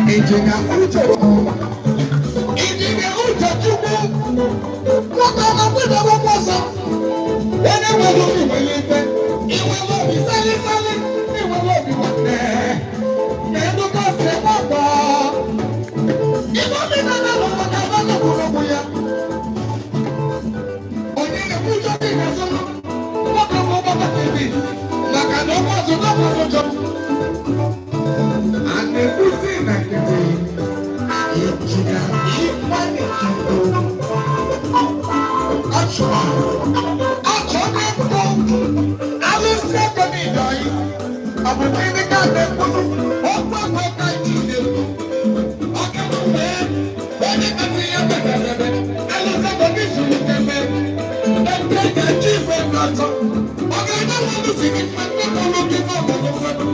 Injinia Uche, Injinia Uche Chukwu, nwoke ọma kwedebe ọsọ, onye nwere obi nwere ife, inwere obi sali sali, inwere obi nwanne, na-eduka si ebe ọgbọ. Ife obi na-ana n'ụwa ka mmadụ kwuru okwu ya. Onye na-ekwu ụjọ dị na-asọlụ, nwoke ọma ọgbakọ TV, maka na ọgbọ ọzọ n'ọgbọ ụjọ. A na-ekwuzi na nkịtị, Injinia Ifeanyi Chukwu. Achọ achọ na-ekwu alụsị ego niile ọyị, ọ bụ gịnị ka na-ekwuru okwu ego ka ji na-ekwu? Ọka mee onye kasị ihe bedebede alụsị ego gị zuru ebe ebe ga-eji igwe n'ọzọ. Ọ ga-enye m alụsị gị mma ndị mụrụ gị n'obodo ụfọdụ.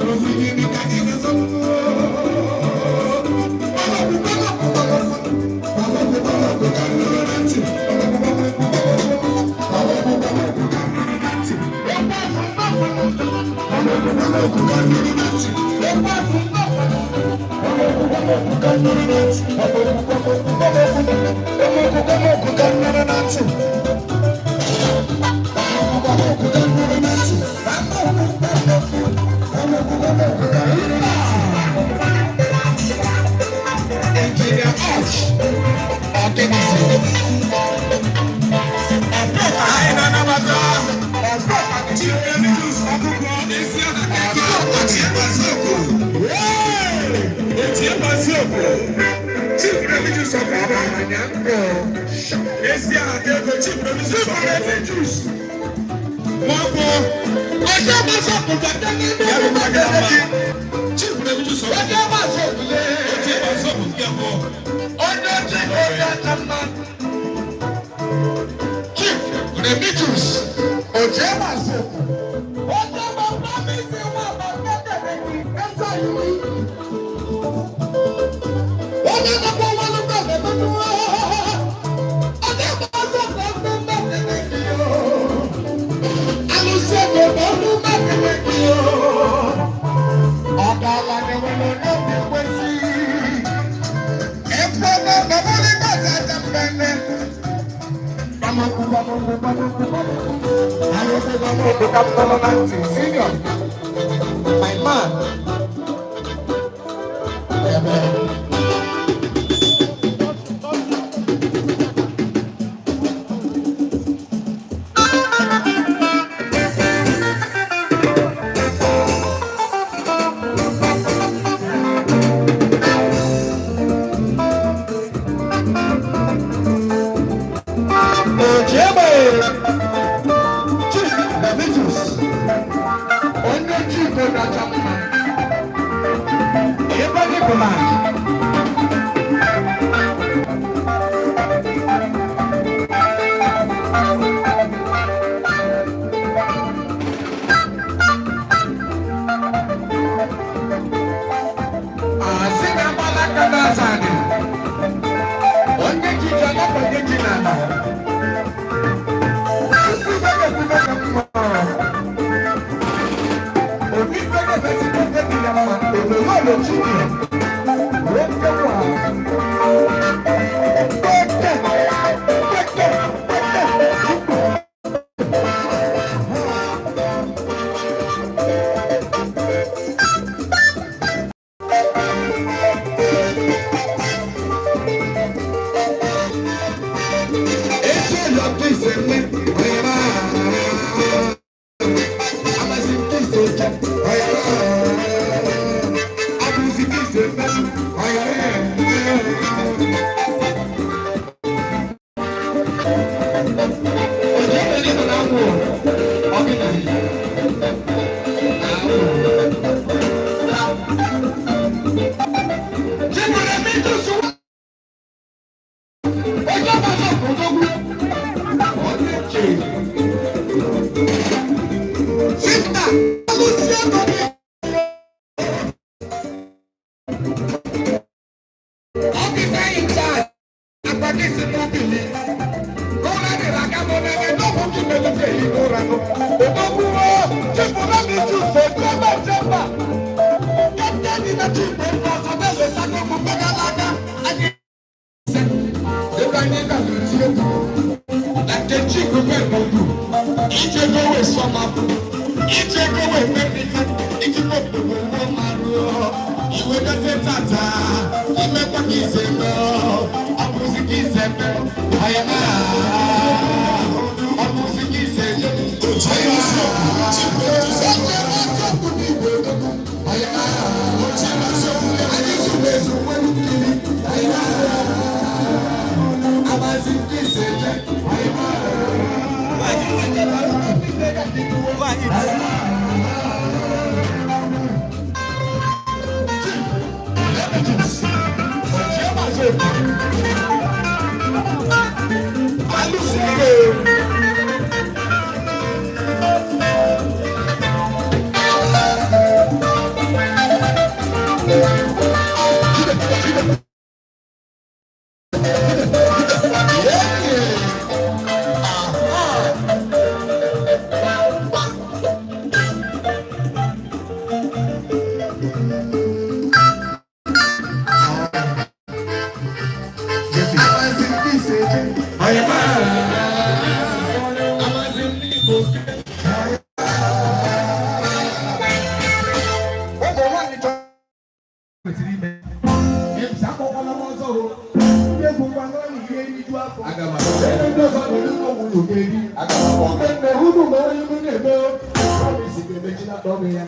Alụsị gịnị ka gị na-ezọ? Engineer Arch, Ọdịnihu. Anyị na-anabata Ọ̀pọ̀ Chief Emeritus Ọkụkọ ezi ego Ochiegbaziokwu. Ochiegbaziokwu. Chief Emeritus Ọkụkọ. Ezi aha ego Chief Emeritus Ọkụkọ. Nwafọ. Ọjọ́ bá sọ̀kùn jẹ́jẹ́ nínú Ya bụ ìlú mmadụ ama. Adélèké. Chief Emeritus Ọkụkọ. Ọjọ́ bá sọ̀kùn lé. Ochiegbaziokwu nke mbụ. Onye ji onye aka mma. Chief Remigius Ojiegbaziokwu. Onye ma promise nwa ma Adélèké eze iwu. Onye na-akpọ nwanne m na-emetụ. Ọjọ́ bá sọ̀kùn ndị Adélèké o. Alụsị ego bụ ọnụ Adélèké o. Ọgaranya nwere n'obi kwesị. Ekwe na babali bàtà àjà mbẹ́ndẹ́. Bamokwu bamokwu bamokwu bamokwu. Alụsị bamokwu ka mkpọrọ na ntị. Senior, my man. Ebe. Ojiegbe. Chief Remigius. Onye chief kacha mma. Ebe anyị bụ na asị na-agbala aka n'azụ anyị. Onye ji ji anapụghị ji n'ala. Obi ga-ekwube ka mma. Obi ga-emezikwa dị ya mma. Obodo Chineke. Ọmapụ iji ego wee mepụta ijikwa okpukpe ụwa marụ iwe dozie tata imekwa ka ise mee ọ bụzi ka ise mee ọyama ọ bụzi ka ise je. Oche eziokwu, Chief Remigius. Okwu n'igwe odogwu ọyama. Oche eziokwu. Anyị zuru ezu nwere mmiri ọyama amazi nke ise je ọyama. Go and eat. Ụmụ nwaanyị kwesịrị ime emsi akpọkwala m ọzọ o ndị egwu ngwa n'ọnyị ihe eriju afọ. Aga m Ebe ndị ọzọ na-eri ụlọ nwunye ga-eri. Aga m akpọ. Mgbe mgbe unu mere ihu na-eme o promise ga-emechi na ọnụ ya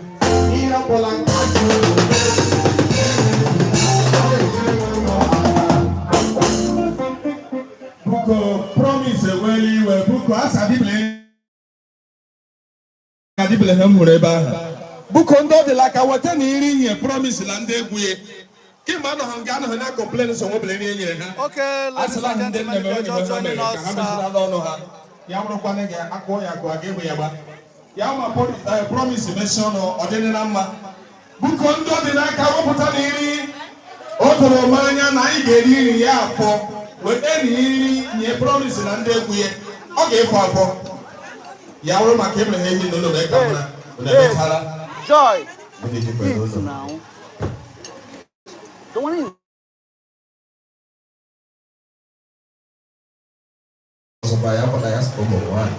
ihe ọbụla nke asị unu. Buko Promise ewela iwe, buko asa adịbele adịbele ha m hụrụ ebe ahụ. Buko ndị ọ dịla ka weta na iri nye Promise na ndị egwu ya. Kemgbe anọghị nga anọghị na complain so nwebele nri e nyere ha. Okay, ladies Asịla and ndị nne gentlemen, mere if you're onye just ha mere joining ka us, ha mechila n'ọnụ ha. Ya bụrụkwana gị akụọ ya akụọ ga egbe ya gba. Ya ma Promise mechie ọnụ ọ dịrị na mma. Buko ndị ọ dị n'aka wepụta na iri. O doro m anya na anyị ga-eri nri ya afọ. Weta na iri nye Promise na ndị egwu ya. Ọ ga-efo afọ. Ya bụrụ maka emere ha ehi n'ụlọ mee ka mma. Unu emechala. Joy, Unu ejikwa eat n'ụlọ. now. The one in Ọzọkwa ya bụ na ya sịrị ụmụ nwaanyị.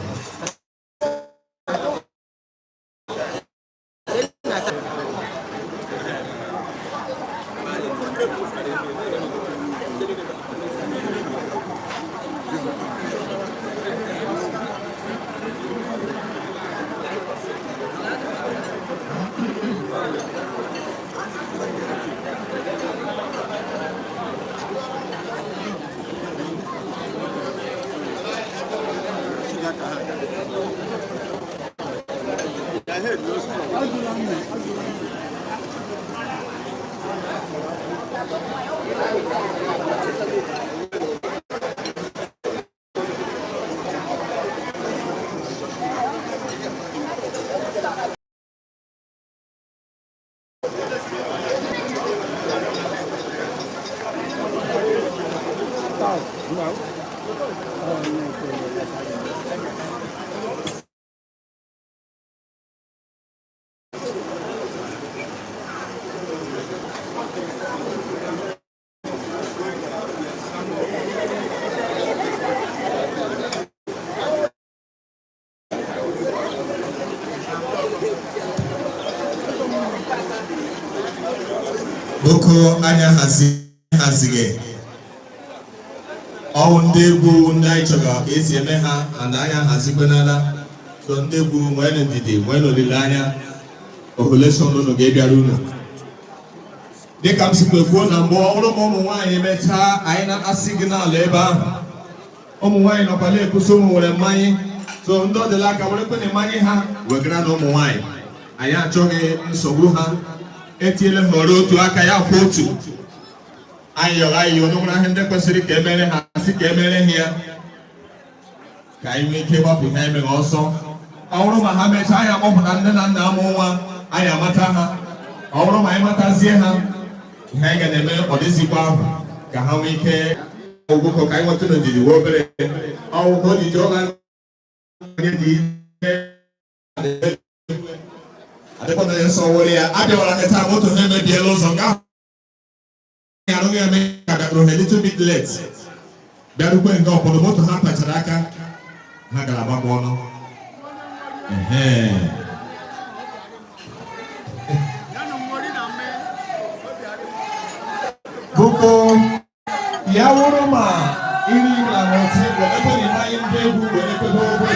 Boko anya hazighị ọwụ ndị egwu ndị anyị chọrọ ka esi eme ha and anya hazikwenala. So ndị egwu, nwee ndidi, nwee olileanya, ovulation unu ga-ebịara unu. Dịka m sikwa kwuo na mbụ, ọ bụrụ ma ụmụ nwaanyị mechaa, anyị na-asị gị n'ala ebe ahụ ụmụ nwaanyị nọkwa na-ekwusi ụmụ nwere mmanya. So ndị ọ dịla aka were kwene mmanya ha wegara na ụmụ nwaanyị. Anyị achọghị nsogbu. Ha etiela ha ọrụ otu aka ya kwụ otu. Anyị yọrọ anyị yọrọ nwere ahịa ndị kwesịrị ka emere ha, sị ka emere ha ya ka anyị nwee ike gbapụ ihe anyị mere ọsọ. Ọ bụrụ ma ha mechaa, anyị akpọpụta nne na nna amụ nwa, anyị amata ha. Ọ bụrụ ma anyị matazie ha, ihe anyị ga na-eme ọ dịzikwa ahụ ka ha nwee ike ọgwụgwọ ka anyị nweta n'ojiji wee obere ọgwụgwọ ojiji ọ ga onye dị ihe adịkwana onye nsọ were ya abịawara ha taa. Moto ha emebiela ụzọ nga ahụ arụghị eme ka bịakwuru ha a little bit late, bịarukwe nga ọpọdụ moto ha kpachara aka ha gara agbakọ ọnụ. Ehe. Bụko ya wụrụ ma iri na n'otu werekwe na anyị ndị egwu werekwe n'ogbe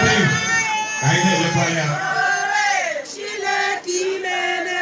ka anyị na-elekwa anya. Chineke imene.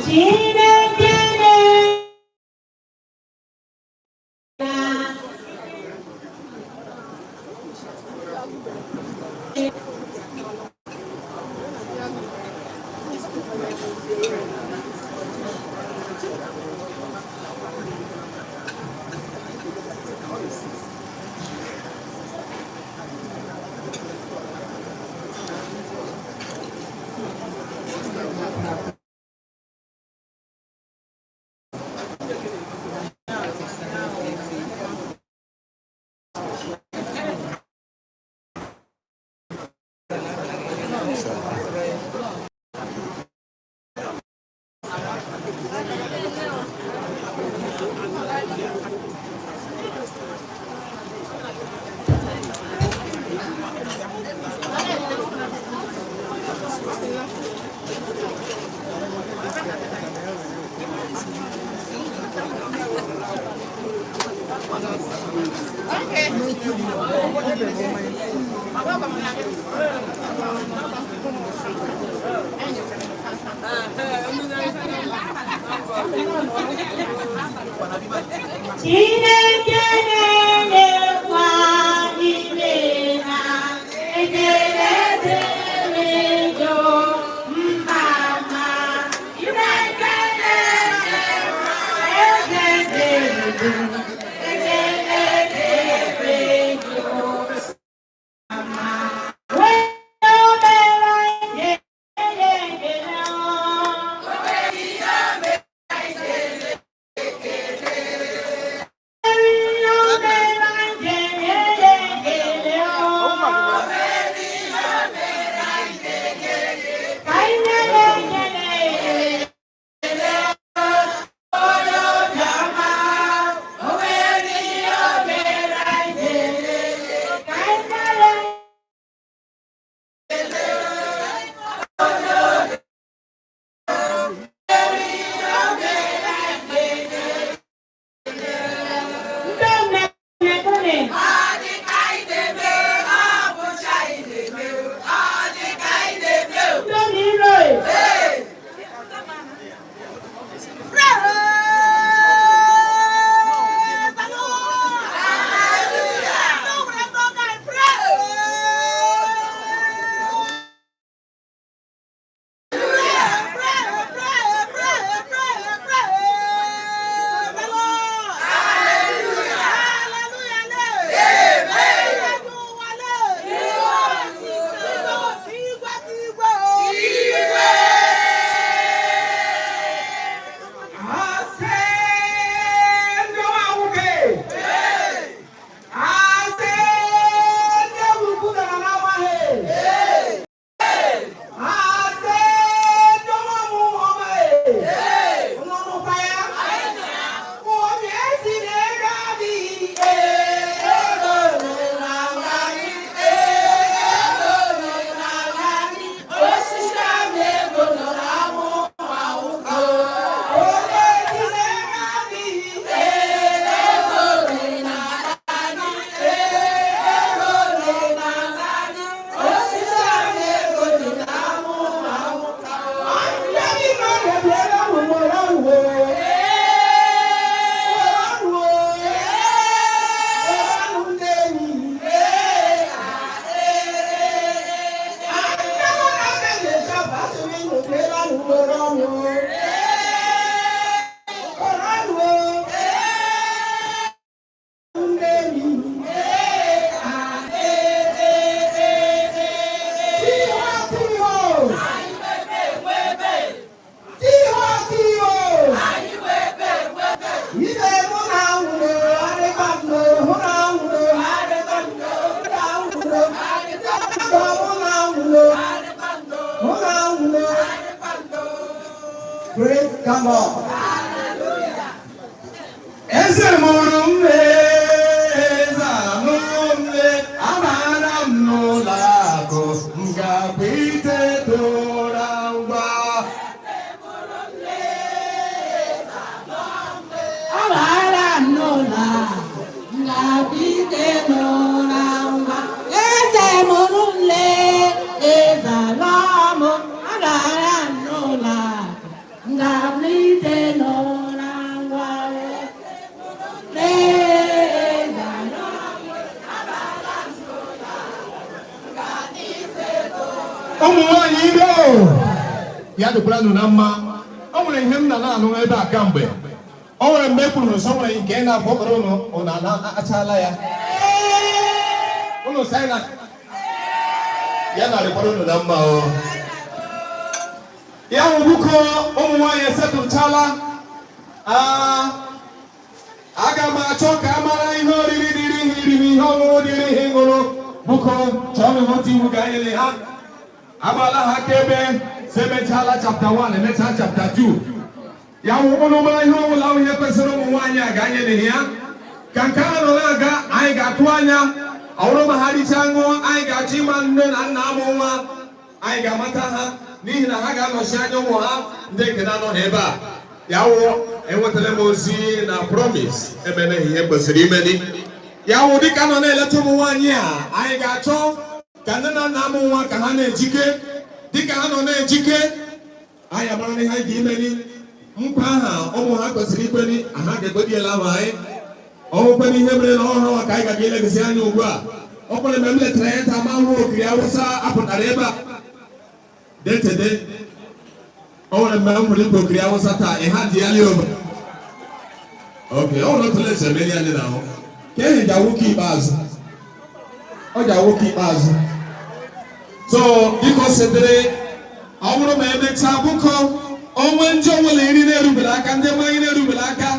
Chineke na Chineke na-enyekwa ime na ekele dịrị gị mma mma. Chineke na-enyekwa eze dịrị gị, ekele dịrị gị mma. Wee o mere anyị ga-enye ekele o. Praise the Lord. Eze mụrụ m eze anụ nne, amara m n'ụlọ akụ, m ga-abụ iteta ụra ngwa. Agbara m n'ụlọ m ga-abịa n'ụra ngwa. Eze mụrụ m lee, eze alụọ m, agbara m n'ụlọ m ga-abịa n'ụra ngwa. Lee, eze alụọ m. Ụmụ nwaanyị ibe o, ya dịkwara nụ na mma. O nwere ihe m na na-anụ ebe a kamgbe. O nwere mgbe e kwuru nsọ, nwere nke na-afọ kpọrọ ụnụ ụnụ achala ya ụnụ sị na ya na-arịkwara ụnụ na mma. O ya hụ, bụko ụmụ nwaanyị esetụchala. Aa, aga m achọ ka a mara ihe oriri dịrị ihe iriri, ihe ọṅụṅụ dịrị ihe ṅụrụ. Bụko chọọnụ otu iwu ga anyị ha agbaala ha akaebe si emechala chapter 1, emechaa chapter 2. Ya wụ, ụnụ mara ihe ọbụla ahụ, ihe kwesịrị ụmụ nwaanyị a ga-anye ya. Ka nke ahụ nọ na-aga, anyị ga-atụ anya ọ bụrụ ma ha richaa ṅụọ, anyị ga-achọ ịma nne na nna amụ nwa. Anyị ga-amata ha n'ihi na ha ga-anọchi anya ụmụ ha ndị nke na-anọghị ebe a. Ya wụ, enwetara m ozi na Promise emere ihe kwesịrị imeli. Ya wụ, dịka nọ na-eleta ụmụ nwaanyị a, anyị ga-achọ ka nne na nna amụ nwa ka ha na-ejike. Dịka ha nọ na-ejike, anyị amara ihe anyị ga-imeli. Nkwa aha ụmụ ha kwesịrị ikweli, ha ga-ekwediela ahụ. Anyị ọnwụkwere ihe mere na ọhụrụ ka anyị ga-aga ilegisi anya ugbu a. Ọ kwere mgbe m letara ya taa, ma hụ okiri Awụsa apụtara ebe a detede. O nwere mgbe m hụrụ ikpe okiri Awụsa taa, ị ha dị ya lie. Oke ọ nwere otu lesi emeli anyị na ahụ ka ehi ji awụke ikpeazụ, ọ ji awụke ikpeazụ. So dịka o sedịrị, ọ bụrụ ma emechaa, bụkọ onwe ndị ọbụla iri na-erubere aka, ndị mmanya na-erubere aka,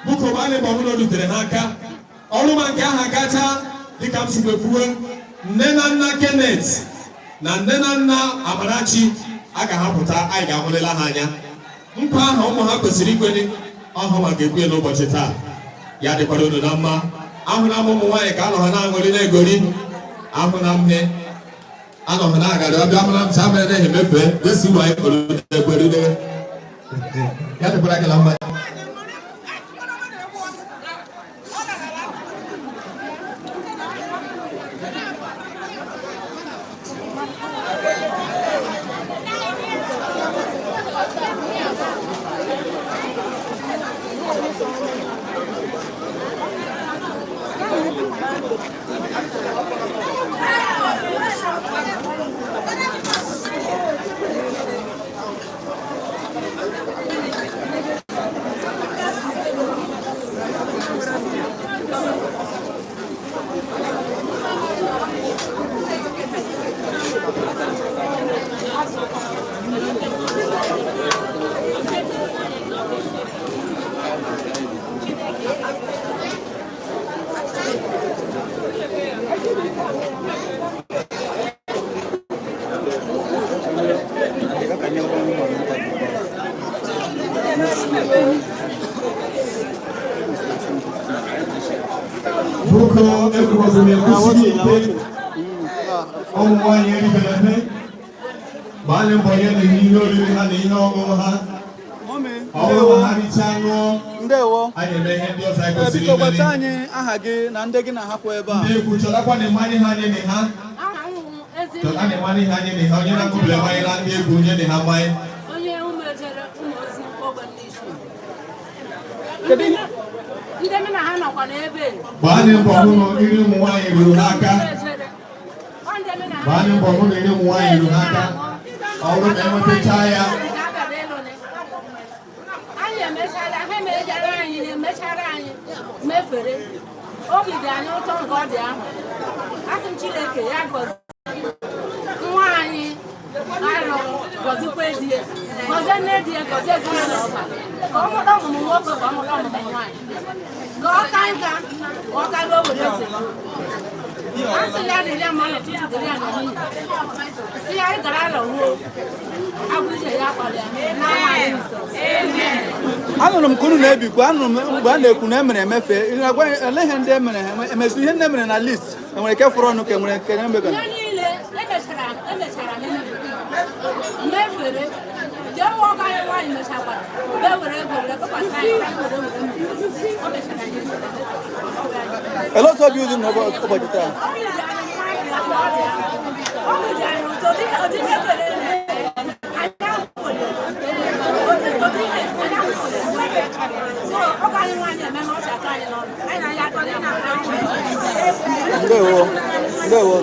bụkọ ma anyị ọbụla o rutere ha aka ọrụ. Ma nke ahụ agacha, dịka m si kwuwe, nne na nna Kenneth na nne na nna Amarachi a ga-ahapụta, anyị ga-ahụrịla ha anya. Nkwa ahụ ụmụ ha kwesịrị ikweli ọhụ ma ga-ekwe n'ụbọchị taa. Ya dịkwara unu na mma. Ahụla m ụmụ nwaanyị ka anọ ha na-aṅụrị na-egori. Ahụla m he anọ ha na-agarị ọbịa. Amara m sa mere na emefe desi wa ekwerude. Ya dịkwara gị na mma. Bụkọ ekwukwazịrị ekwusighị ike, ụmụ nwaanyị eribere he gbalị mbọ ya na ihe oriri ha na ihe ọṅụṅụ ha. Mummy, Ọ bụrụ ma ha richaa ṅụọ, ndewo. anyị eme ihe ndị ọzọ anyị Ee, kwesịrị biko gwata imeli. anyị aha gị na ndị gị na-ahapụ ebe a. Ndị egwu, chọtakwa na mmanya ha nye ha. Aha m wụ Ezinne. Chọta na mmanya ha nye ha. Onye na-aṅụbịara mmanya na ndị egwu, nye ha mmanya. Onye ụmụejere ụmụ ozi ogbe n'isi. Kedu ihe Ndị mụ na ha nọkwa n'ebe. Gbaanị mbọ hụ na iri ụmụ nwaanyị ruru ha aka. Ụmụejere. Ọ ndị mụ na ha Gbaanị mbọ hụ na iri ụmụ nwaanyị ruru ha aka. Ọ bụrụ na enwetacha ya. Anyị emechala ha, emejara anyị, na-emechara anyị mefere. Obi dị anyị ụtọ nke ọ dị ahụ. Asị m Chineke ya gọzie nwa anyị alụrụ, gọzikwa di ya, gọzie nne di ya, gọzie ezinụlọ ọba, ka ọ mụta ọmụmụ nwoke, ka ọ mụta ọmụmụ nwaanyị, ka ọ ka nka, ka ọ karịa o were eze. Asị ya dịrị ya mma n'ụtụtụ, dịrị ya n'ehihie. Si ya anyị gara alọ ruo agwụ ije ya kpalịa n'aha Jizọs. Anụrụ m ka unu na-ebikwa. Anụrụ m mgbe a na-ekwu na emere emefe. Ị na-agwa anyị, ele ihe ndị emere ha emezu, ihe ndị emere na list, enwere nke fọrọ ọnụ ka enwere nke na-emebere? Ihe niile emechara, emechara mefere jee. Nwa ọgọ anyị nwaanyị mechakwara bee were ego were tụkwasị anyị ka anyị were were o mechara ihe. Ele otu obi dị n'ụbọchị taa? Obi dị anyị mma ka ọ dị ahụ. Obi dị anyị ụtọ. Ụdị ihe kwere anyị ahụkwere. Ụdị ihe anyị ahụkwere. So ọgọ anyị nwaanyị eme na ọchị atọ anyị n'ọnụ. Anyị na ya atọ ya na. Ndewo, ndewo.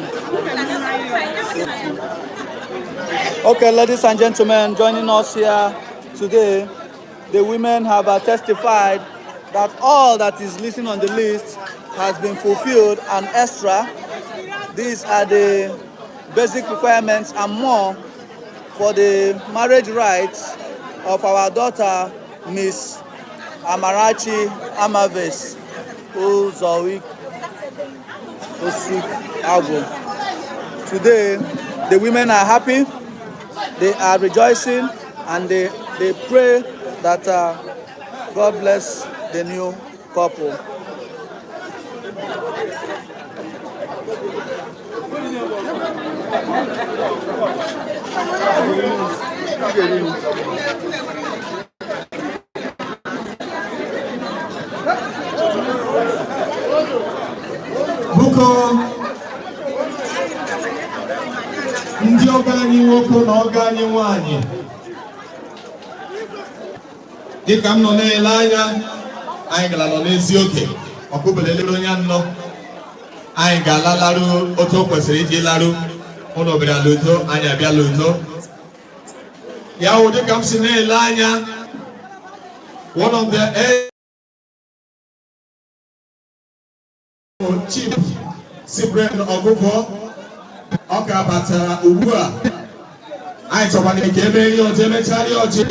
Okay, ladies and gentlemen, joining us here today, the women have testified that all that is listed on the list has been fulfilled and extra. These are the basic requirements and more for the marriage rights of our daughter, Miss Amarachi Amaves Uzowi Osu. Today, the women are happy, they are rejoicing, and they pray that God bless the new couple. Biko, ndị ọgọ anyị nwoke na ọgọ anyị nwanyị, dịka m nọ na-ele anya, anyị gara nọ n'ezi oge ọkụbele elere onye anọ. Anyị ga-ala larụ otu o kwesịrị iji larụ. Ụlọ bịara l'udo, anyị abịala udo. Ya wụ, dịka m si na-ele anya, one of the Chief Cyprian Ọgụgọ, ọ ka batara ugbu a. Anyị chọkwara ka emeri ọjị, emechara ọjị.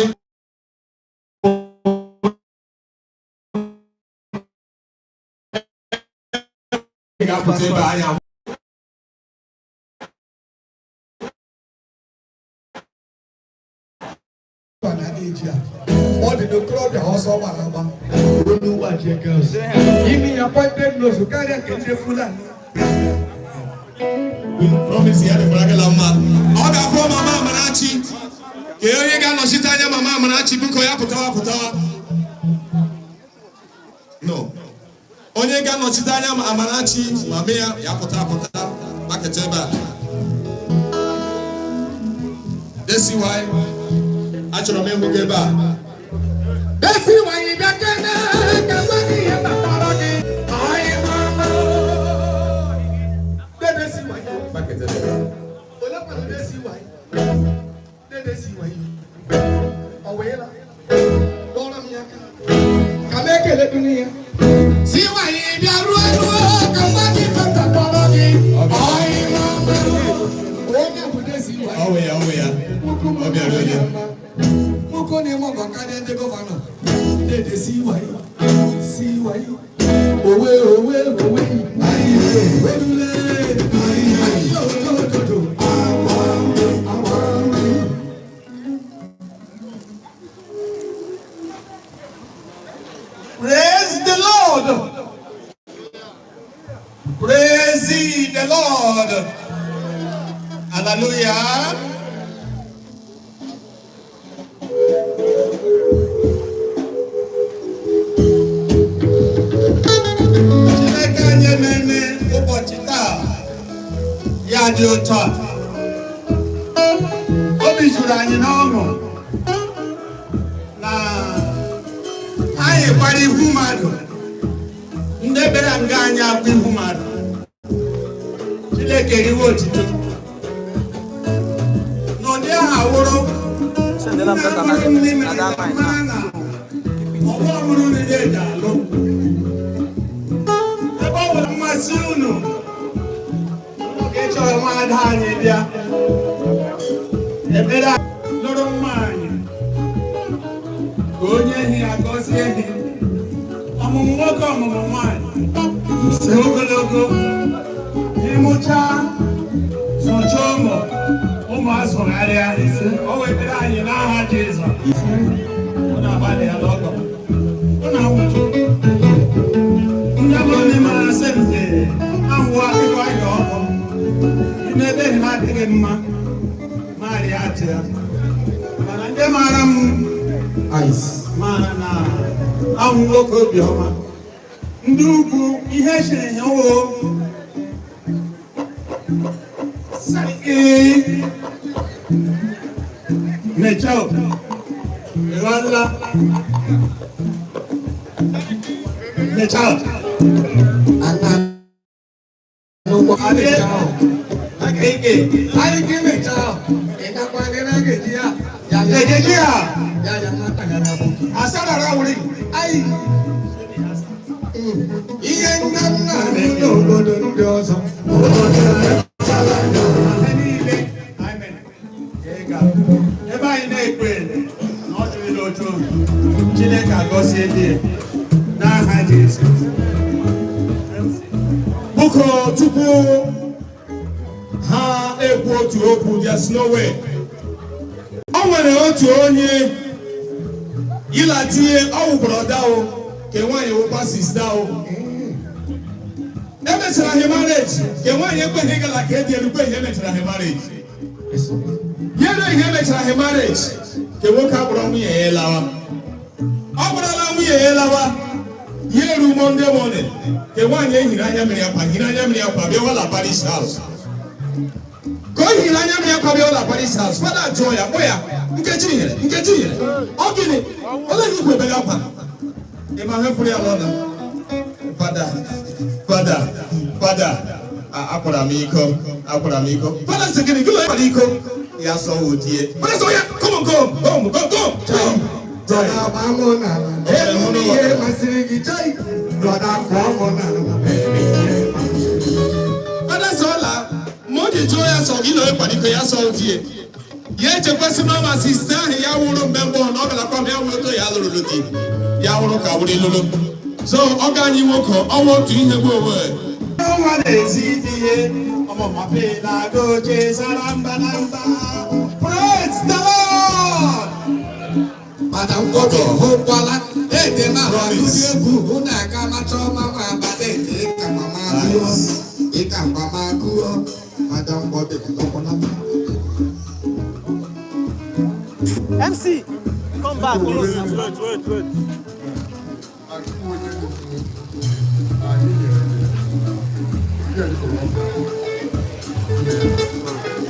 Ga-apụta ebe anyị. Na eji a ọ dị n'okorobịa ọsọ gbara agba olu gbajie girls imi ya pointed nose karịa nke ndị Fulani. Promise ya dịkwara gị la mma. Ọ ga-afọ Mama Amarachi ka onye ga-anọchite anya Mama Amarachi. Biko, ya pụtawa, pụtawa. No onye ga-anọchite anya Amarachi, mama ya, ya pụta, pụta maketa ebe a. Desiwai, achọrọ m ịhụ gị ebe a. Esi nwanyị bịa kene ka gwa gị ihe kpatara gị anyị mama. Dede si nwanyị. Maketa ebe a. Ole kwara dede si nwanyị? Dede si nwanyị. Ọ wee la. Dọrọ m ya aka. Ka m ekele dunu ya. Si nwanyị bịa ruo ruo ka gwa gị ihe kpatara gị anyị mama. Onye bụ desi nwanyị? Ọ wụ ya, ọ wụ ya. Ọ bịara onye. Nwoke na-eme ọgọ karịa ndị governor. Dede si wayo, si wayo, owe owe owe, ayiye welule, ayiye ojojojo, awa awa. Praise the Lord. Praise ye the Lord. Hallelujah. Chineke anyị ememe ụbọchị taa ya dị otu a. Obi juru anyị n'ọṅụ na anyị gbara ihu mmadụ, ndị bịara nga anyị akwa ihu mmadụ. Chineke riwe otito n'ụdị aha wụrụ. Send them data na that line now. So keep it Ọgbọ there. bụrụ unu na-eji alụ ebe ọ nwere mmasị unu ka ị chọrọ nwaada anyị bịa ekpere lụrụ nwaanyị ka onye ehi ya gọzie ehi, ọmụmụ nwoke, ọmụmụ nwaanyị, ogologo ịmụcha zụcha ụmụ ụmụ azụgharịa. O wetara anyị n'aha Jizọs. Unu agbalịala, ọgọ unu awụtụ ndị bụrụ ndị mara sị m anwụ akụkọ ahịa ọkụ ime ebe ha adịghị mma marị atụ ya, mana ndị maara m maara na anwụ nwoke obiọma. Ndị ugwu ihe chiri ha wo sarki mai kyau ịghọtala mai kyau. Adé Eke. Ekeji a asarara wuri ayi. Ihe nna nna n'obodo ndị ọzọ. Ihe niile anyị mere ka ị ga ebe anyị na-ekpe na ọ dịrịla otu obi. Chineke agọzie gị n'aha Jizọs. Biko, tupu ha ekwu otu okwu, there's no way. O nwere otu onye ịlatinye ọwụ brother o ke nwaanyị wụkwa sister o. Emechara ha marriage, ke nwaanyị ekweghị ịgala ka edi erukwe ihe emechara ha marriage. Ya na ihe emechara ha marriage, ke nwoke akpọrọ nwunye ya lawa. Ọ kpọrọla nwunye ya lawa, ya eru Monday morning, ke nwaanyị ehiri anya mmiri akwa, hiri anya mmiri akwa bịawala parish house. Ka o hiri anya mmiri akwa bịawala parish house, fada jụọ ya, kpọ ya, "Nkechi nyere, Nkechi nyere, ọ gịnị? Olee ihe ikwu ebere akwa?" Ị ma ihe fụrụ ya lọna? "Fada, fada, fada, akwara m iko, akwara m iko." Fada sị, "Gịnị? Gịnị kwara iko?" Ya sọ wụ die. Fada sị ya, "Come on, go home, go, go, go." Brother, gbaa mụ n'ala elu n'ihe masịrị gị chai. Brother, kpọọ mụ n'ala elu ihe masịrị gị. Fada sị ọla ma o ji jụọ ya sọ gị na onye kwara iko. Ya sọ die. Ya echekwasị na ọma sister ahụ ya wụrụ mgbe mbụ na ọ bịara kwa ya wụrụ oto ya lụrụ di ya wụrụ ka wụrụ lụrụ. So ọga anyị nwoke ọnwa otu ihe gbu onwe. Ọnwa na-ezi ihe ọmụmape na-aga oche sara mba na mba. Praise the Lord! Madam Ngodo hụkwala ede na ahụ egwu hụ na-aga macha ọma ma abalị ịka mama gụọ ịka mama gụọ. Madam Ngodo hụkwala. MC, come back, please. Wait, wait, wait. Achukwu onye ndu anyị nyere gị ihe dịka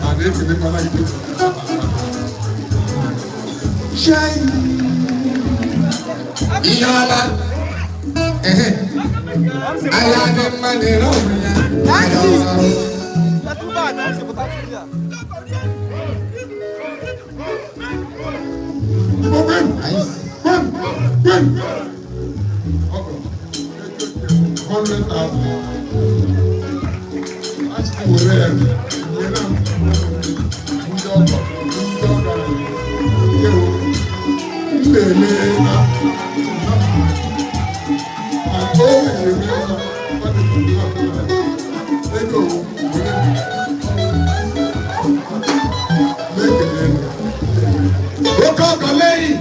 a na-ekelekwana gị. Chai, ihe ọma ehe ahịa dị mma na-ere onwe ya ahịa ọma. Settle back, MC, pụta studio. Igbo kwenu, kwenu, kwenu! Ọgọ, 100,000. Achịkwa were ya nyere m ndị ọgọ, ndị ọgọ anyị. Ewo, m na-eme na and o na-eme na ego were na-ekele elu. Oke ọkọ lẹ́yìn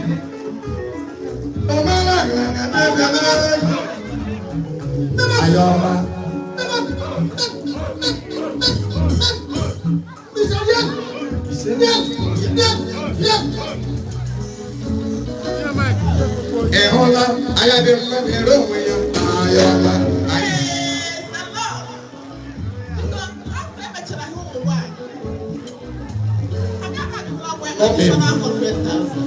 ọmọlá ayọ̀ọ́mà. Ị hụla anya dị mma na-ere onwe ya ayọ̀ọ́mà. Praise the Lord. Because after emechara ihe ụmụ nwanyị, agaghị adịla nwe additional 100,000.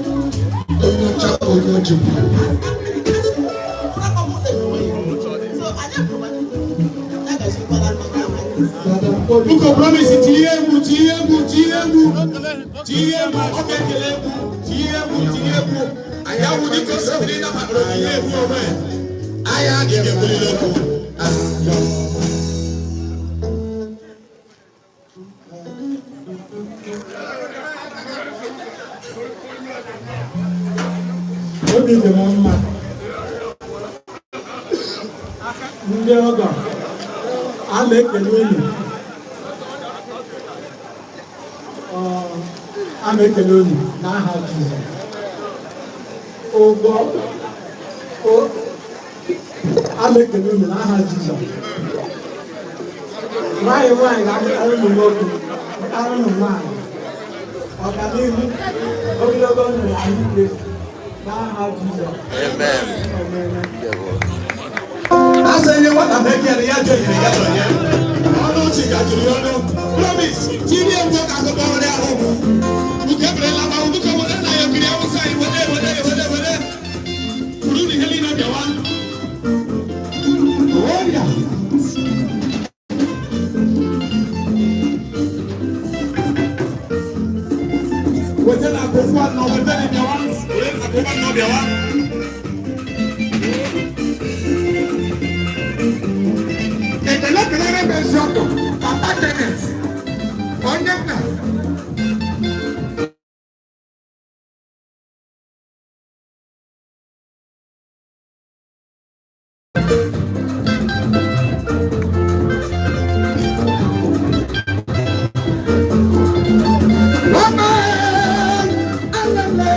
Onye ọcha, onye ojikwa. So anyị apụrụ ya gazikwara maka Biko, Promise, tinye egwu. Tinye egwu, tinye egwu, tinye egwu. Ọ ga-ekele egwu. Tinye egwu, tinye egwu. Anyị awụ dịka o siri nabatara onyinye egwu onwe anyị. Ị ga-ekwulili okwu. Obi dị m mma. Ndị ọgọ, a na-ekele unu. A na-ekele unu n'aha Jizọs. Ụgwọ a na-ekele unu n'aha Jizọs. Nwanyị nwanyị ga-amụtara ụmụ nwoke, mụtara ụmụ nwanyị ọganihu, ogologo ndụ na ahụike n'aha Jizọs. Amen. Amen. A sị nye nwata bekee ya jere ya dọnye ọnụ ọchị ka juru ya ọnụ. Promise, tinye egwu ka akụkọ ọrụ ahụ nke berela ma ụdụkọ were na ya okiri awụsa anyị. Were, were, were, were kwuru na ihe niile bịawa ọrịa. Weta na akwụkwọ anọ, weta na bịawa, were akwụkwọ anọ bịawa. Ekele kelere m ezi ọgọ, Papa Kenneth, onye nna. Wọ́n alẹ́lẹ́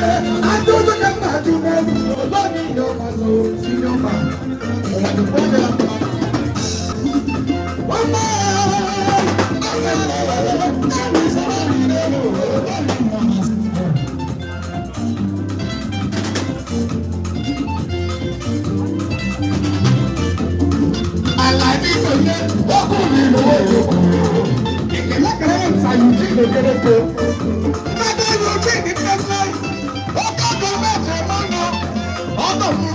adójú ká máa ju mẹ́rin lọ́ní yọ̀ọ̀mà sọ sí yọ̀ọ̀mà ọ̀wọ́n wọ́n alẹ́lẹ́ ẹ̀rí sọ́rọ́ ìrẹ́lẹ̀ lọ́ní yọ̀ọ̀mà sọ. Àlàní kò yẹ ọkùnrin lówó ìlú. Ìkìlẹ̀ ìsàyùjí lè. Mmadụ ojú ní tẹ́lẹ̀, ó kọ́kọ́ mẹ́jọ mọ́nà ọ̀nà mú.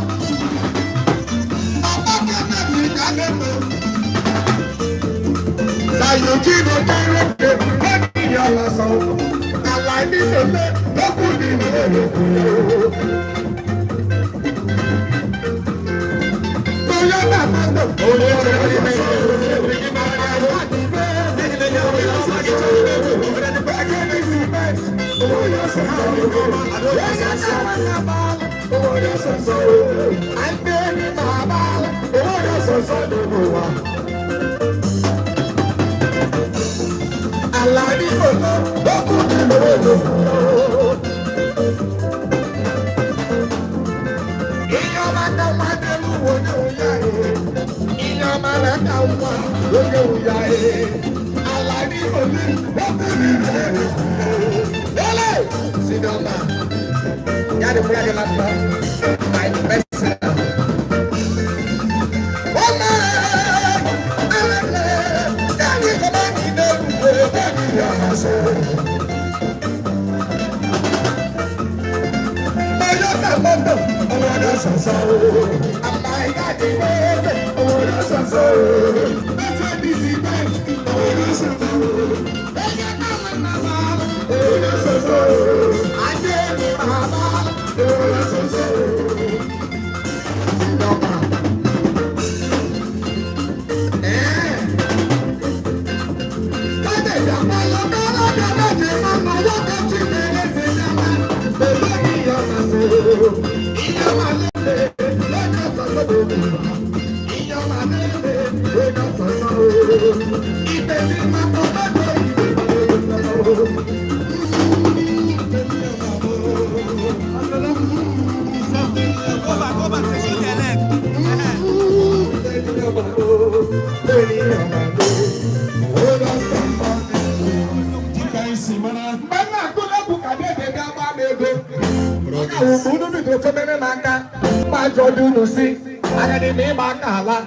Bàbá Kenneth ìdálẹ́nu. Sàyùjí lè kéréke, lẹ́nu ìyá lásán. Àlàní kò yẹ ọkùnrin lówó ìlú. Toyota mọ́tò, owó rẹ̀ ní Àlàní kò lọ, ó kú ní lówó. Ihe ọma ka nwa n'elu onye ụya ee. Ihe ọma na-aka nwa onye ụya ee. Àlàní kò lọ, ó kú ní lówó. Ele! Sinoma. Ya de fúlàní máa fọ́. My personal. Ọmọ alẹ́lẹ̀ dáni kọ́má ní ìdẹ́rù bẹ́ẹ̀ ni ọmọ sọ. Toyota mọ́tò, owó ló sọ̀sọ̀ o. Àmà ìyá wẹ́ẹ́fẹ̀, owó ló sọ̀sọ̀ o. Mercedes Benz, owó ló sọ̀sọ̀ o. Ẹyẹ náà nàbà, owó ló sọ̀sọ̀ o. Adé ní bàbá, owó ló sọ̀sọ̀ o. Sinọba. Ẹ̀ẹ́. Bẹ́ẹ̀ dàgbà lọ́dọ́ lọ́dọ́ méje máa ń lọ́wọ́ kẹ́tì mẹ́rẹ́ ṣe dáná. Bèbè mi yọ̀ máa ṣe o. Ìyá máa lélẹ̀ lọ́jọ́ sọ̀sọ̀ bèbè wá. Ìyá máa lélẹ̀ lọ́jọ́ sọ̀sọ̀ o. Ìbẹ̀ tí máa tọ́ mẹ́jọ ìwé Go back, go back, they shoot their leg. Dịka anyị si mara. Mgbe m na-agụla egwu ka dede bịa gbaa m ego. Unu bidoro febere m aka mma jụọ dị unu si agadi m ịgba aka ala.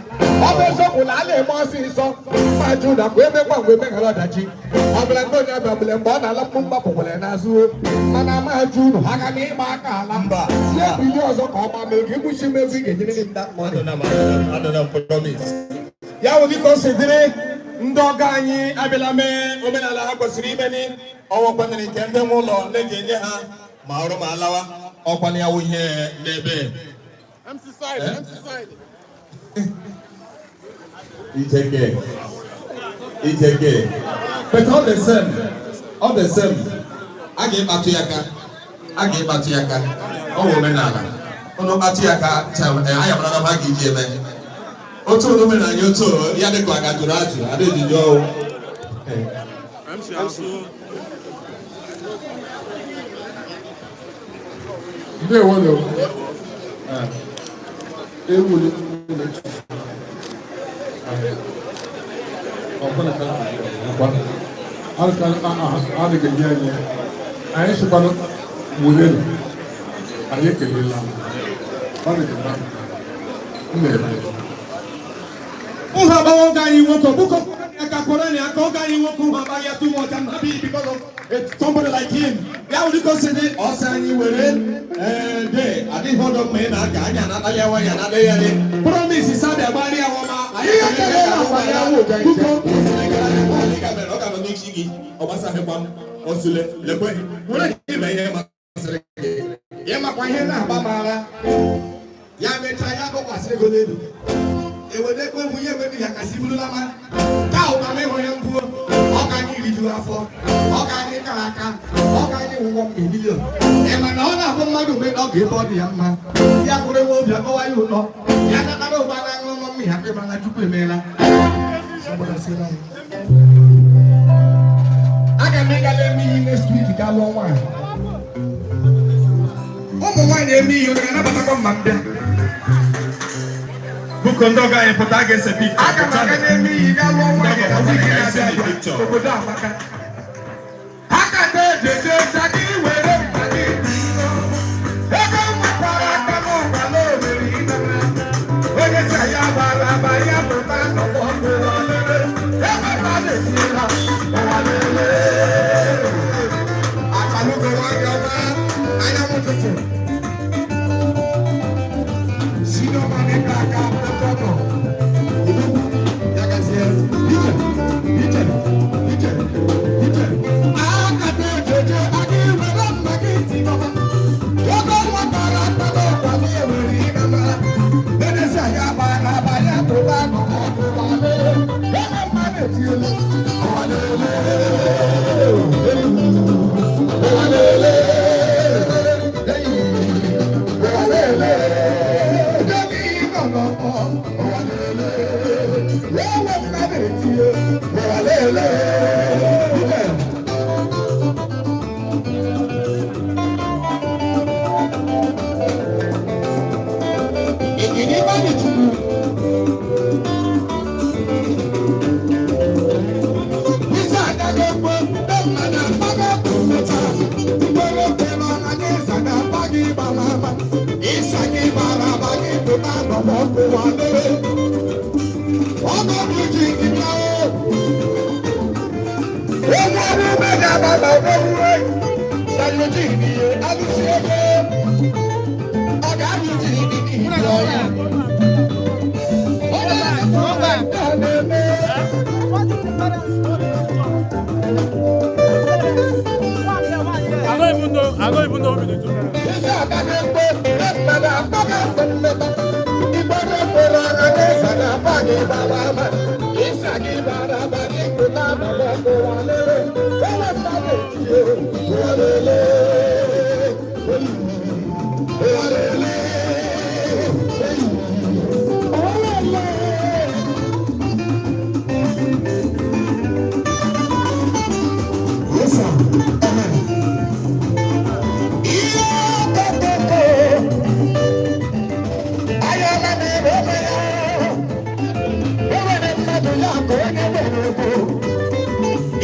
Ọ bụ eziokwu na a na-eme ọsịsọ mma jụ na ka emekwa mgbe meghara ọdachi. Ọ bụla ndị onye bịabụla mgbe ọ na-ala mkpu mgbapụ nwere n'azụ, mana ama jụ unu aga m ịgba aka ala. Mba. Si ebili ọzọ ka ọ gbaa m ego, igbuchi m ego ị ga-enyere m that money. Adọna m, adọna m, promise. Ya wụ dịka o si dịrị. Ndị ọgọ anyị abịala mee omenala ha kwesịrị ime ni ọwọkwanịrị nke ndị nwe ụlọ na-eji enye ha ma ọrụ ma alawa ọkwana ya wụ ihe n'ebe. MC side, MC side. Ijeke. Ijeke. But all the same, all the same, a ga-ịkpatụ ya aka, a ga-ịkpatụ ya aka, ọ bụ omenala. Ụnụ kpatụ ya aka, anyị amara na ha ga-eji eme. Otu unu mere anyị otu ya dịka ọ ga jụrụ ajụ, ada ejiji ọwụ. MC azụ. Ndewo nụ. Ewu na ọbụla ka akwa adịghị enye anyị anyị sịkwanụ wulenu anyị ekelela ọ dị mma m na-eme. Nha agbawa oge anyị nwoke bụkọ aka kụrụ anyị aka oge anyị nwoke nha agbaghị ya too much. I'm happy because of somebody like him. Ya wụ dịka o si dị ọsọ anyị were de adịghị ọdọ mma ị na-aga anyị anatali ya nwanyị anatali ya dị promise sabi agbari ya nwama anyị ekelela akwa ya wụ bụkọ ọ ga-anọ n'isi gị ọ gbasaghịkwa m osule lekwe were ime ihe masịrị gị. Ịmakwa ihe na-agba m ara ya mechaa ya bụkwasị ego n'elu ewedekwa egwu ihe enweghị ya kasị burula ma ka ụka m ịhụ ya mbụ ọka anyị rijuru afọ ọka anyị kara aka ọka anyị wụwọ mgbe milion. Ị ma na ọ na-abụ mmadụ mgbe ọ ga-ebe ọ dị ya mma ya kwụrụ enwe obi akọwa ya ụtọ ya natara ụgba na aṅụrụma mmiri akpa ịmara na Chukwu emeela. Aga m ịgala eme ihe next week ga lụọ nwaanyị. Ụmụ nwaanyị eme ihe ụnụ ga-anabatakwa mma m bịa. Bụkọ ndị ọgọ anyị pụta, a ga-ese picture. Aga m aga n'eme iyi ga lụọ nwaanyị na week na-abịa abịa. Obodo amaka aka na-ejeje gị were mma gị ego nwekwara aka n'ụgbala owere ịnara onye si ya gbara aba ya pụta n'ọgbọ ụwa lele ebe mmadụ etinyela ụwa lele akpalugo nwanyị ọma anyanwụ ụtụtụ si n'ọma n'ịka aka pụta nọ odogwu ya gazie ije ije ije ije aka na-ejeje aka iwere mma gị tibaba ogo nwatara akpala ụkwala ewere ịnamara edesi anyị agbara aba ya tụba n'ọkụ ụwa lele ebe mmadụ etinyela ụwa lele ụwa lele ụwa lele demi nọnọ ụwa lele ewe mmadụ etinye ụwa lele. Ìdí bá lè tukù. Isa agaghị ekwe ndị mmadụ akpaga mmecha. Mgbere kwere ọna gị ịza ga-akpa gị gbara ama. Ịsa gị gbara ama gị pụta n'ọgbọ ụwa lere. Ọgọ bụ ji gị bịa o. Onye ọrụ ugbo ga-aba ma owuwe. Sayoji n'ihe alụsị ego. Ọ ga-alụ ji n'ihi ọya. Onye na-ekwu nke a na-eme. I don't even know. I don't even know who the two parents. Isi agaghị ekwe mmadụ akpaga afọ mmeta. Igbere kwere ọra n'ịza ga-aba gị gbara ama. Ịsa gị gbara ama gị pụta n'ọgbọ ụwa lele. Onye mmadụ etinye ụwa lele. Ụwa lele. Ụwa lele. Yes, sir. Amen. Ihe okokoko. Ayọla na-eme ome ya. O nwere mmadụ ya ka onye nwere ego.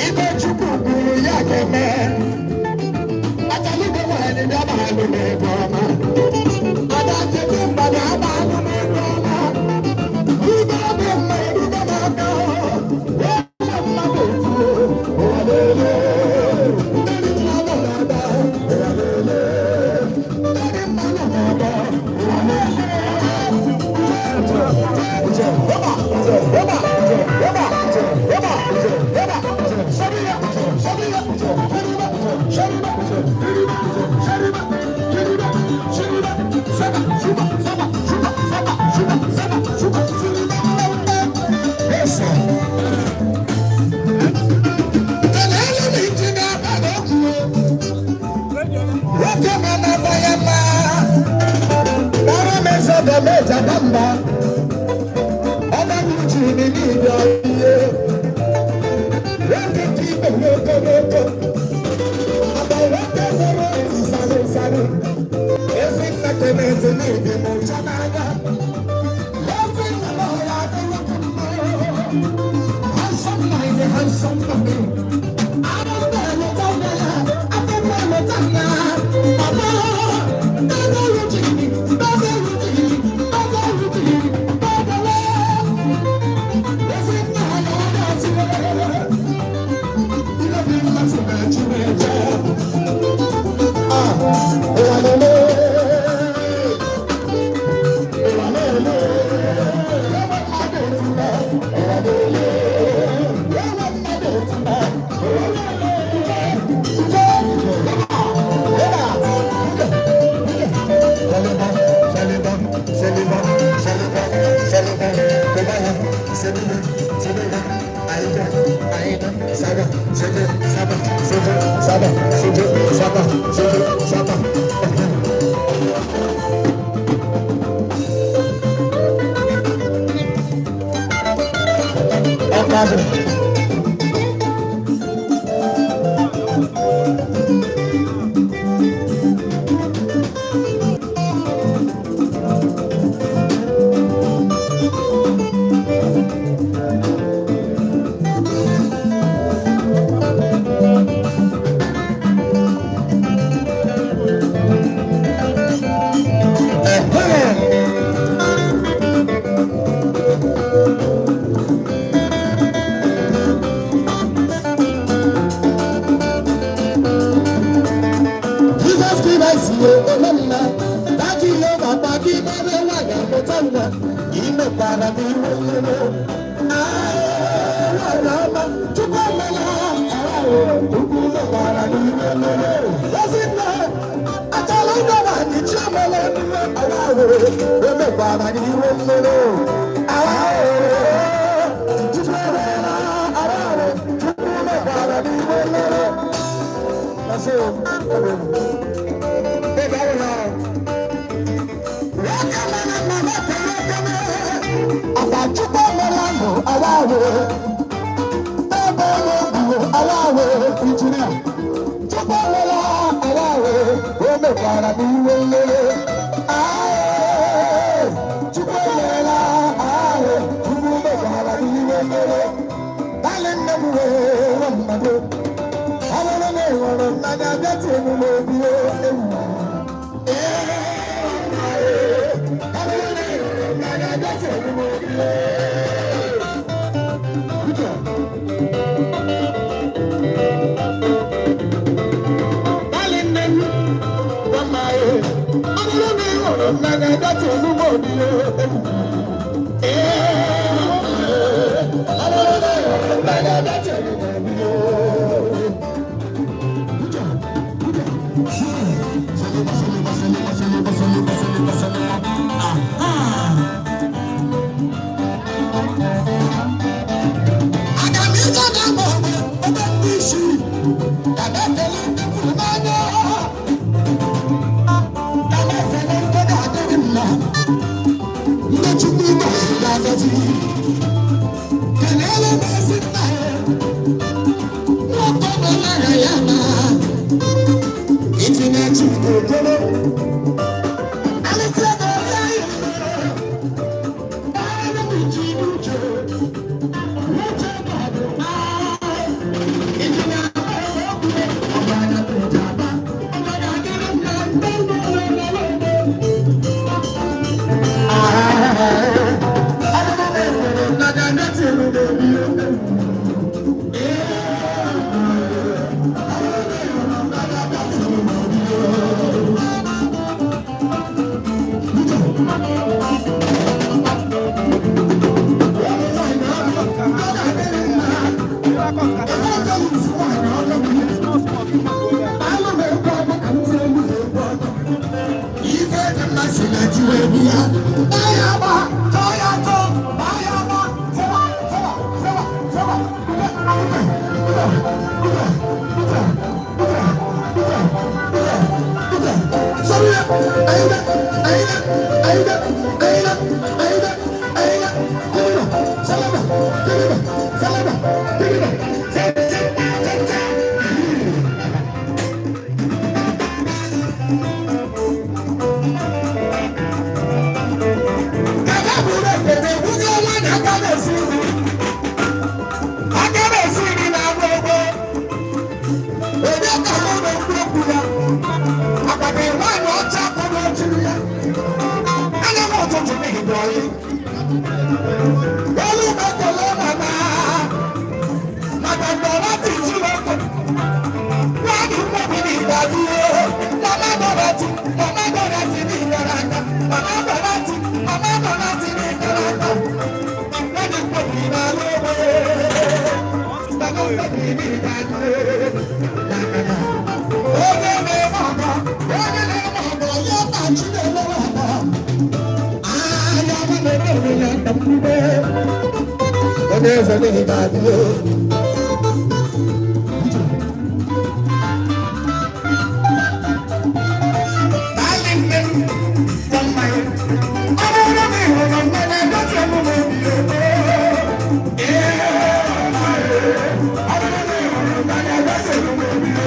Ibe Chukwu kwuru ya ga-eme. Achalugo nwanyị bịa gbalụ n'ebe ọma. Ada chete mmadụ agbalụ n'ebe ọma. Ibe dị mma erugo m aka. Onye mmadụ etuo, ụwa lele. Ndị mmadụ na-ada, ụwa lele. Ndị mmadụ na-ada, ụwa lele. Ụba, ụba, ụba, ụba, ụba. Aba ya mma. Nara m eze ọgọ m eji aba mba. Ọba m ji n'ime ihe. Nwoke ka ibe nwoke nwoke. Aba nwoke nwere otu sari sari. Ezi nna Kenneth n'ịdị m ụcha n'anya. Ezi nna m ọhụrụ adịghị m mma. Handsome man, handsome man. Afọ m eleta nna ya, afọ m eleta nna. Papa, baba Rujini, Baba Rujini, Baba Rujini, Baba le. Ezi nna ya ọ na-asị ihe dị mma si na Chineke. Ah, ụwa na-eme. Ụwa na-eme. Ewe mmadụ etina, ụwa na-ele. Ewe mmadụ etina, ụwa na-ele. Ije, ije, ebe a, ebe a, ije, ije. Seliba, seliba, seliba, seliba, seliba, kobaya, seliba, seliba, aida, aida, saga, sege, saba, sege, saba, sege, saba, sege, saba. Ọ̀pá. Jesus Christ wo olómìnira dájú yóò bàbá kí bẹ́rẹ̀ wà yàgò táwọn ìmẹ̀pàrà ní wọ́wọ́wọ́. Àwọn ọmọ Chukwu emela Chukwu mẹ̀pàrà ní wọ́wọ́wọ́. Lọ́sí náà àtàlẹ́ ìjọba ní tí ọmọlẹ́ àwọn ẹmẹ̀pàrà ní wọ́wọ́wọ́. Àwọn Chukwu emela àwọn Chukwu mẹ̀pàrà ní wọ́wọ́wọ́. Lọ́sí o. Bébà wò lọ. Wọ́n mẹ́rin màmá tẹ̀lé tẹ̀lé. Àbájúbọ̀ mẹ́rin nù aláwọ̀. Bẹ́ẹ̀ ló bù aláwọ̀ ìjìnlẹ̀. Túbọ̀ mẹ́rin aláwọ̀. Ó mẹ́fàrà ní wọlé. Túbọ̀ mẹ́rin aláwọ̀. Túbọ̀ mẹ́fàrà ní wọlé. Bálẹ̀ nínú wọ́n mọ̀dé. Ọ bụrụ na ị hụrụ mmanya bịa tie m n'obi ewu. Ee, ọ bụrụ na ị hụrụ mmanya bịa tie m n'obi ewu. Gbalị nne m, gwa m anyị, ọ bụrụ na ị hụrụ mmanya bịa tie m n'obi ewu. Ee, ọ bụrụ na ị hụrụ mmanya bịa tie m n'obi ewu. Aga m ije na-agba ọgba ebe ndị isi ka na-ekele ndị kwuru n'anya ka na-ekele ndị ga-adịghị mma ndị Chukwu gọziri agọzi kelele m ezi nna ya nwoke nọ n'aha ya na itinye Chukwu okoro alịsị ego ya ya m ji uche uche ga-adị na itinye okwu ọbara aba ọbara adịrị mma ndị ndụ Aida, Aida, Aida, Aida, Aida, Aida, Kiriba, Salama, Kiriba, Salama, Kiriba, Se, se, se, se. Kaba buru ekene, nwunye ọnwa na aka na-esi nri. Aka na-esi nri na-agba ogbe. Onye ka mụ na-ekwu okwu ya? Agbata nwaanyị ọcha kpọrọ ojiri ya. Anya m ụtụtụ n'ihi dị ọyị. Olu m ekele mama. Maka ndọrọ ti Chineke. Nwaanyị mmebi n'ihi adịghị. Mama Dorothy, Mama Dorothy n'ihi aka. Mama Dorothy, Mama Dorothy n'ihi aka. Nwaanyị mmebi n'ala ogbe. Mama mmebi n'ihi adịghị. Onye na-eme ọgọ, onye na-eme ọgọ, ya na chi na-emere ọgọ. Ahịa ọma na-ere ere ya na mgbe. Onye eze n'ihi na adịghị. Daalị nne m, bụ mmanya. Ọ bụrụ na ị hụrụ mmanya, gosi m obi ụtọ. Ee, ọ bụrụ na ị hụrụ mmanya, gosi m obi ụtọ.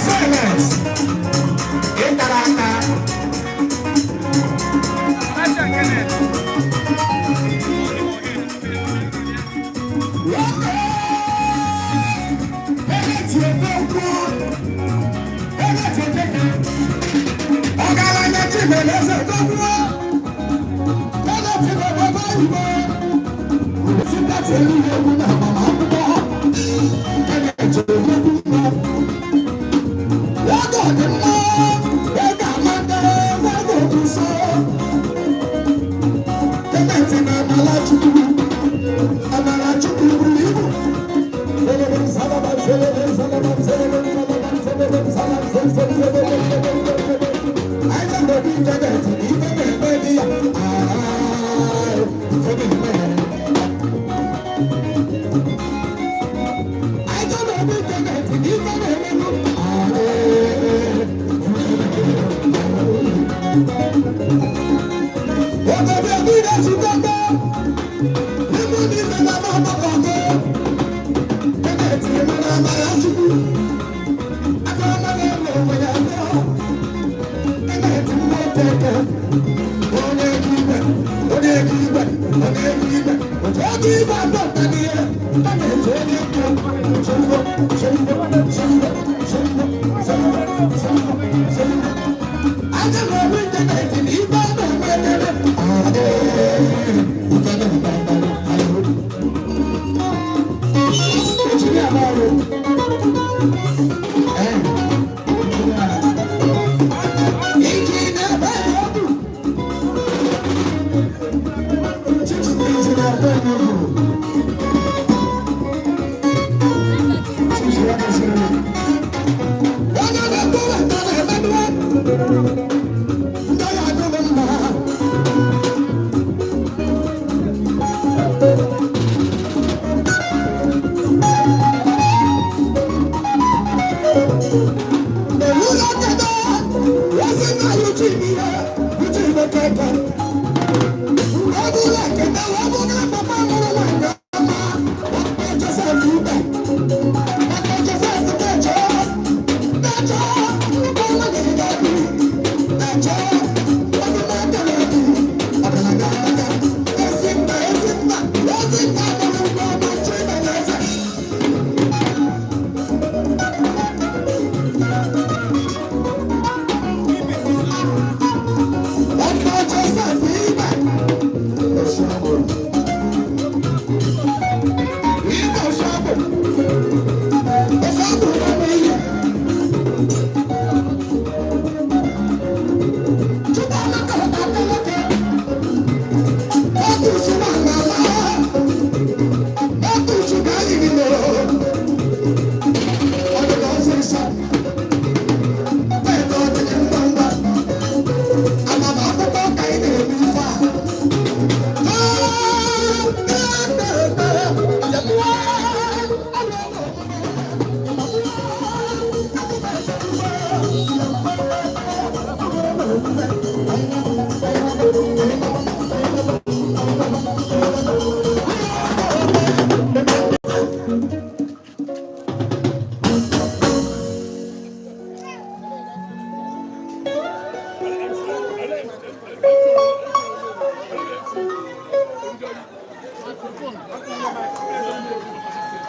SMS, ịtara aka. Ọgaranya Chimeleze dogbuo, Kenneth Obodo Oyibo, Sitati Eluigwe egwu na agbamakwụkwọ, Kenneth Odogwu. Ego dị mma, ego amaka, ego dị nsọ. Kenneth na Amalachukwu, Amalachukwu buru ibu.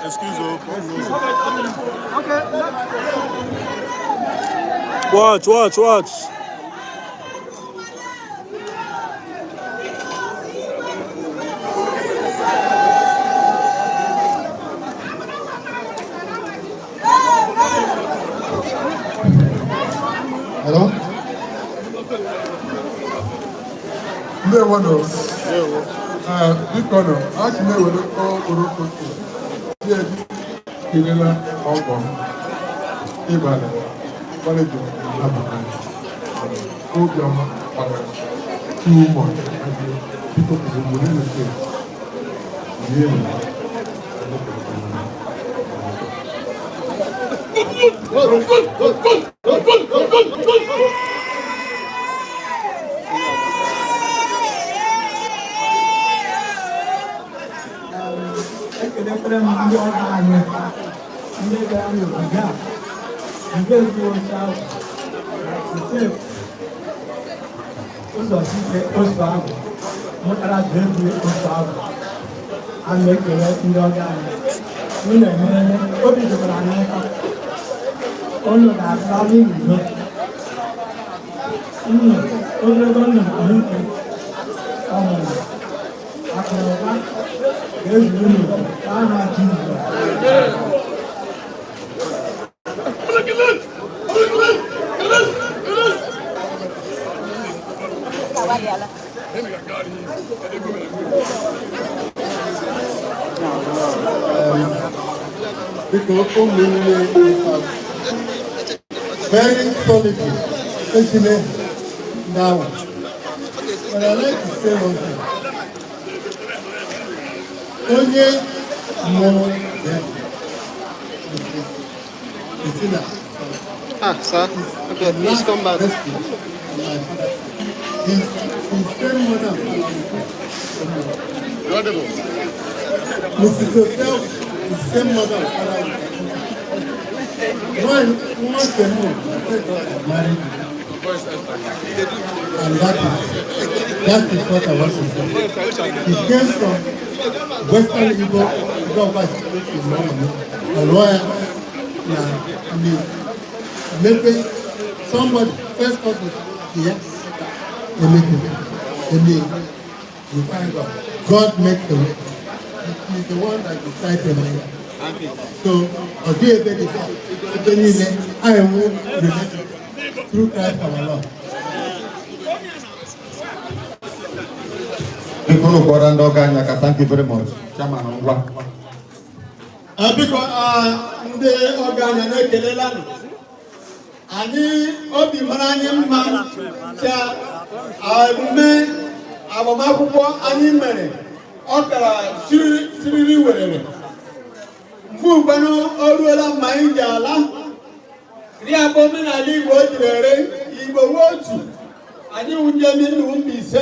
Excuse me. Okay. Watch, watch, watch. Hello? Ndewo nụ. Ee, biko nụ, a sị m ewere okporoko tie kelela ọgọ m ịbalị gbalịjụ nabata obiọma gbara too much. Biko kwuru mgbe niile ihe mere. Ekelekwere m ndị ọgọ anyị, ndị bịara n'ogige a nke ezigbo oche ahụ na ụzọ site otu ahụ mụtara ebi otu ahụ. A na-ekele ndị ọgọ anyị. Unu emeela, obi dịkwara anyị ụtọ. Unu ga-asa n'udo nnu, ogologo ndụ na ahụike, ọmụmụ, akụ na ụba ga-ezuru unu n'aha Jizọs. Biko ụmụnne, very solidly esile now. But I like to say one thing. Onye mụrụ ya, Christina. Ah, sir. Okay, please come back. His same mother and father. Mrs. Herself is same mother and father. One, once a month, I married. And that is what I want to say. He came from Western Igbo, Igbo in a lawyer, na maybe somebody first cousin here, they make it. They make we thank God. God makes the way. He is the one that decides the way. So, ọ dịghị ebe dị ebe niile anyị wụ related through Christ our Lord. Biko unu kpọrọ ndị ọgọ anyị aka. Thank you very much. Chairman, ngwa. Biko, ndị ọgọ anyị na-ekelelanụ anyị. Obi mara anyị mma ka emume agbamakwụkwọ anyị mere ọ kara siriri werere. Mgbe ugbanụ o ruola mgbe anyị ji ala rie abụ omenala Igbo o jiri ere Igbo wuo otu anyị wụ ndị Eminnu Mbaise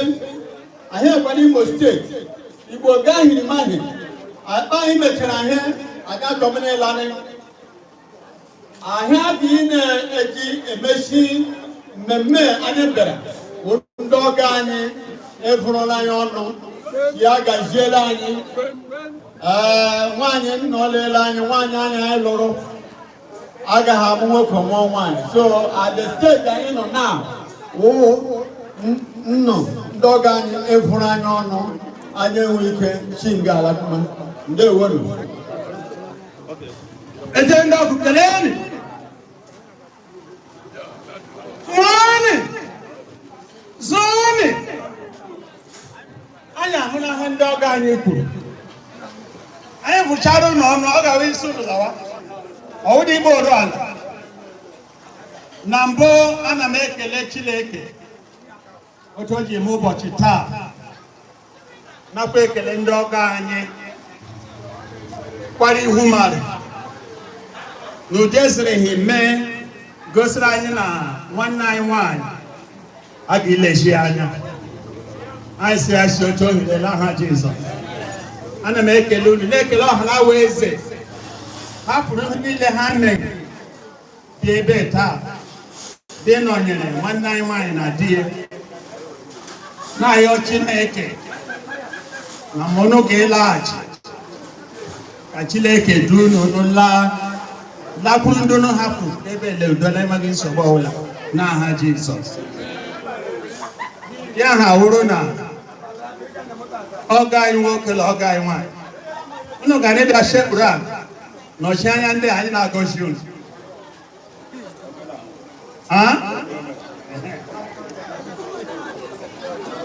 anyị ekwa n'Imo Steeti. Igbo gaa hirimahi akpa anyị mechara ihe aga chọmịnịlanị ahịa bụ ị na-eji emechi mmemme anyị bịara wụ ndị ọgọ anyị evụrụla anyị ọnụ ya gaziela anyị. Ee, nwaanyị nna ọlele anyị, nwaanyị anyị anyị lụrụ agaghị amụ nwoke mụọ nwaanyị. So at the stage anyị nọ now, wụ nnụ ndị ọgọ anyị evụrụ anyị ọnụ, anyị enwe ike chi nga ala mma. Ndewonu. Ete ndị ọkụ keleni fụọnị zụọnị. Anyị ahụla ihe ndị ọgọ anyị kwuru. Anyị fụchara ụlọ ọnụ, ọ gawa isi ụlọ lawa ọwụdị igbo oru ala. Na mbụ, ana m ekele Chineke otu o ji eme ụbọchị taa, nakwa ekele ndị ọgọ anyị kwara ihu mmadụ n'ụdị esiri mee gosiri anyị na nwanne anyị nwanyị a ga-ilezi anya. Anyị si ya si otu oherela aha Jizọs. Ana m ekele unu, na-ekele ọha na wee eze hapụrụ ihe niile ha mere dị ebe taa dị nọnyere nwanne anyị nwanyị na di ya, na-ayọ Chineke na mụnụ ga-ịlaghachi. Ka Chineke du unu, unu laa, lakwuru ndị unu hapụ ebe ele udo na-enweghị nsogbu ọbụla n'aha Jizọs. Ya ha wụrụ na ọgọ anyị nwoke na ọgọ anyị nwaanyị, unu ga na-ịbịa shekpuru a nọchi anya ndị anyị na-agọzi unu. Ha?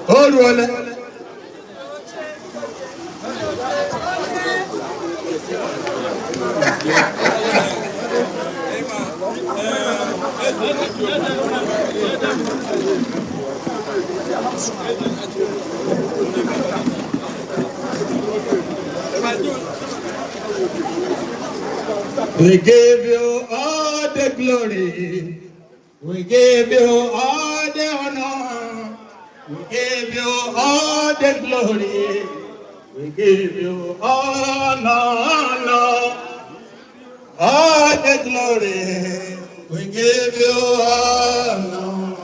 O ruole. We give you all the glory. We give you all the honor. We give you all the glory. We give you honor, honor. All the glory. We give you honor.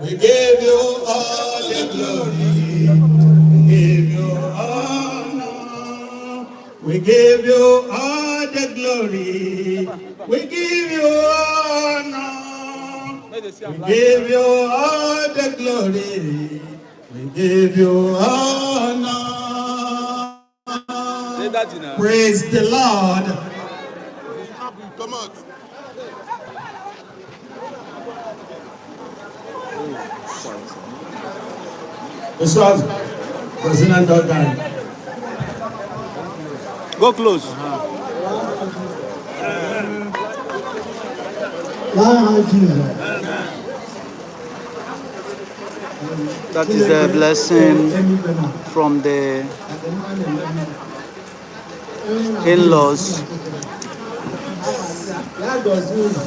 We give you all the glory. We give you honor. We give you all the glory. We give you honor. We give you all the glory. We give you honor. Praise the Lord. Come out. Osuazu, President Organ. Go close. N'aha Jizọs. That is a blessing from the in-laws. Ya gọzie unu.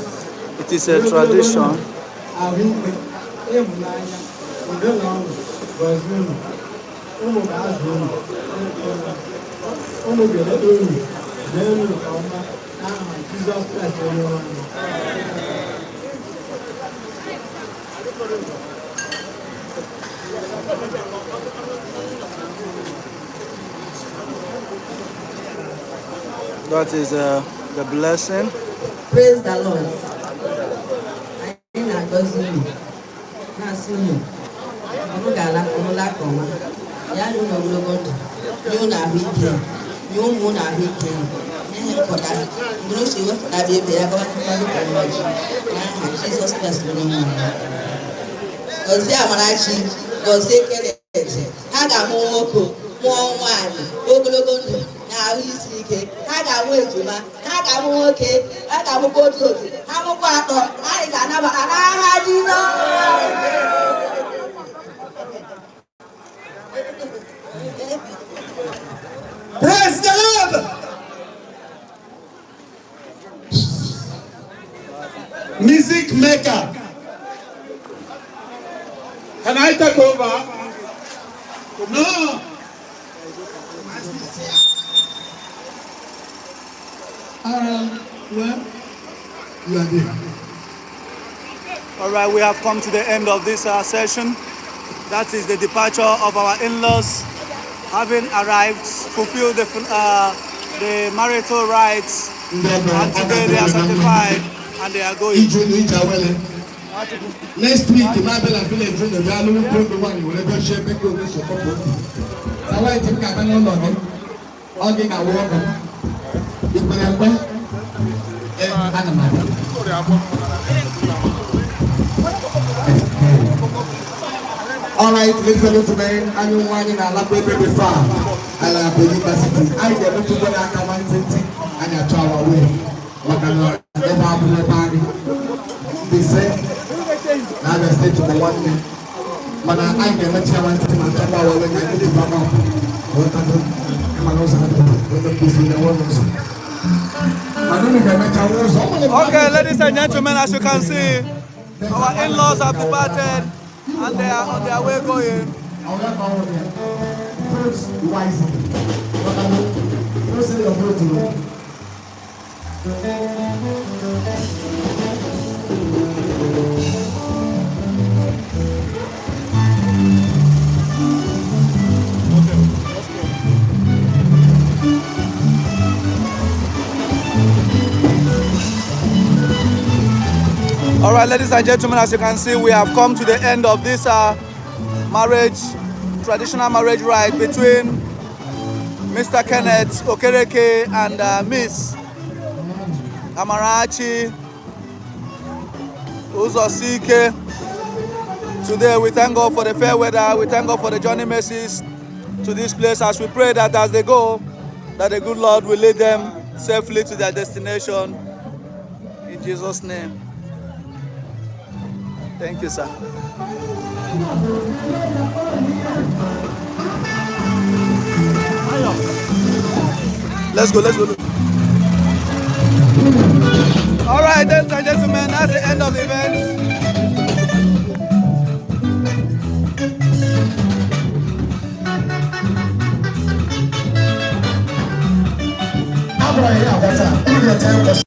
It is a tradition. Ahụike, ịhụnanya, udo na ọṅụ gọzie unu. Ụmụ ga-azụ unu. Ụmụ ga-eleta unu. Mee unu nke ọma n'aha Jizọs Kraịst onye nwe anyị. That is the blessing. Praise the Lord. Anyị na-agọzi unu, na-asị unu, unu ga-ala, unu laa nke ọma. Ya nye unu ogologo ndụ, nye unu ahụike, nye ụmụ unu ahụike, nye ha mpụta, mgbe unu si wepụta bịa ebe ya gawa nkwado ka mmaji n'aha Jizọs Kraịst onye nwe anyị. Gọzie Amarachi, gọzie Kenneth, ha ga-amụ nwoke, mụọ nwaanyị, ogologo ndụ na ahụ isi ike, ha ga-amụ ejima, ha ga-amụ nwoke, ha ga-amụkwa otu otu, ha mụkwa atọ, anyị ga-anabata n'aha Jizọs. Praise the Lord. Music maker. Can I take over? No. Well, you are there. All right, we have come to the end of this session. That is the departure of our in-laws, having arrived, fulfilled the marital rights, and today they are certified and they are going. Iju na ije awele. Next week, ma abịa na village unu bịa lụrụ mkpụrụ nwaanyị were bịa chie ebe ka onye so kọpụ obi. Sawaiti m ga-abịa n'ụlọ gị, ọ gị ga-awụ ọgọ m. I kwere ekwe? Ee, ana m abịa. All right, ladies and gentlemen, anyị nwa anyị na-alakwa ebe dị far, ala bụ university. Anyị ga-emetụkwa n'aka nwantịntị, anyị achọ awa wee maka na ebe abụrụ ebe anyị. Mbaise na Abia Steeti bụ nwanne, mana anyị ga-emetụ ya nwantịntị ma nchọkwa awa wee ka anyị dịba ọkụ. Ghọtago? Ịma na ụzọ adịghị, onye mkpụzi na-enwe n'ụzọ. Mana unu ga-emecha nwa ụzọ. Ọ nwere Okay, ladies and gentlemen, as you can see, our in-laws have departed and they are on their way going. Vote wisely. Don't say your vote. Okay, let's go. All right, ladies and gentlemen, as you can see, we have come to the end of this marriage, traditional marriage rite between Mr. Kenneth Okereke and Miss Amarachi Uzosike. Today, we thank God for the fair weather. We thank God for the journey mercies to this place as we pray that as they go, that the good Lord will lead them safely to their destination. In Jesus' name. Thank you, sir. Let's go, let's go. All right, ladies and gentlemen, that's the end of the event. Abraham,